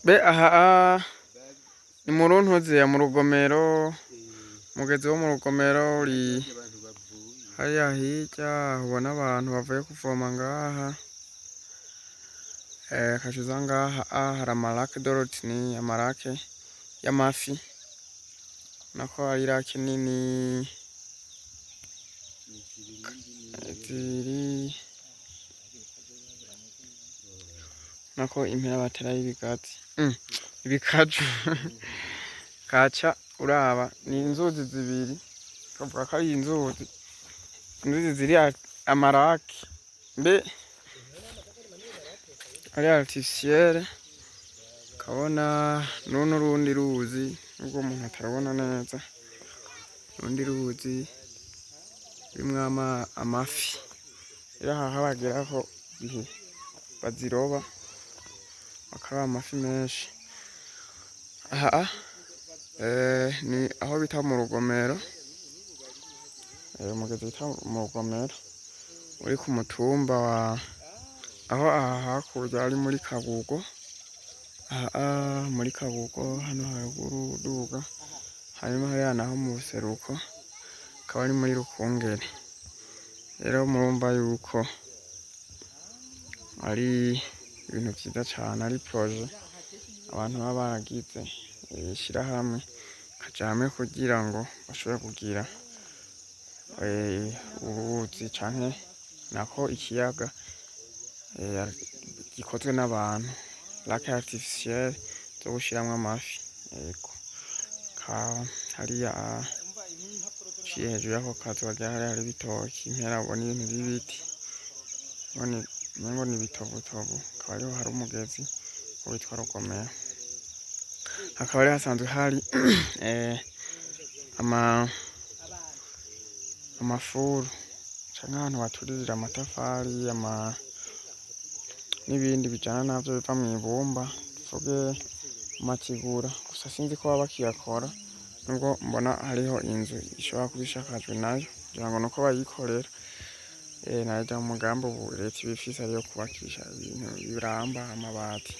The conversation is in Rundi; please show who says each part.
Speaker 1: Be aha ni mu runtuzi mu rugomero, umugezi wo mu rugomero uri hariya hirya, ubona abantu bavuye kuvoma ngaha. Ukaca uza ngaha hari ama lac de retenue, ama lac y'amafi, ubona ko ari lac nini zibiri, ubona ko impera baterayo ibigazi, ibikaju ukaca uraba ni inzuzi zibiri, twovuga ko ari inzuzi, inzuzi ziri ama lac mbe ari artificiel, ukabona n'urundi ruzi nubwo umuntu atarubona neza, urundi ruzi rurimwo amafi, rero aha bageraho igihe baziroba bakaroba amafi menshi. Aha ni aho bita mu rugomero, umugezi bita mu rugomero uri ku mutumba wa aho aha hakurya ari muri Kabugo, aha muri Kabugo hano haruguru uduga, hanyuma hariya naho mu buseruko akaba ari muri Rukungeri. Rero murumva yuko ari ibintu vyiza cane, ari projet abantu baba baragize, ishirahamwe bakaja hamwe kugira ngo bashobore kugira uruzi canke nako ikiyaga gikozwe n'abantu, lac artificiel zo gushiramwo amafi, yego. Hariya uciye hejuru yako kazu wagira hariya hari ibitoki, impera ubona ibintu vy'ibiti, umengo n'ibitobutobu, akaba ariho hari umugezi witwa Rugomero. Hakaba hari hasanzwe hari amafuru canke ahantu baturirira amatafari n'ibindi bijana navyo biva mw'ibumba, tuvuge amategura, gusa sinzi ko baba bakiyakora, nubwo mbona hariho inzu ishobora kuba ishakajwe nayo, ngira ngo nuko bayikorera. Narya umugambi ubu leta iba ifise ariyo kubakisha ibintu biramba, amabati.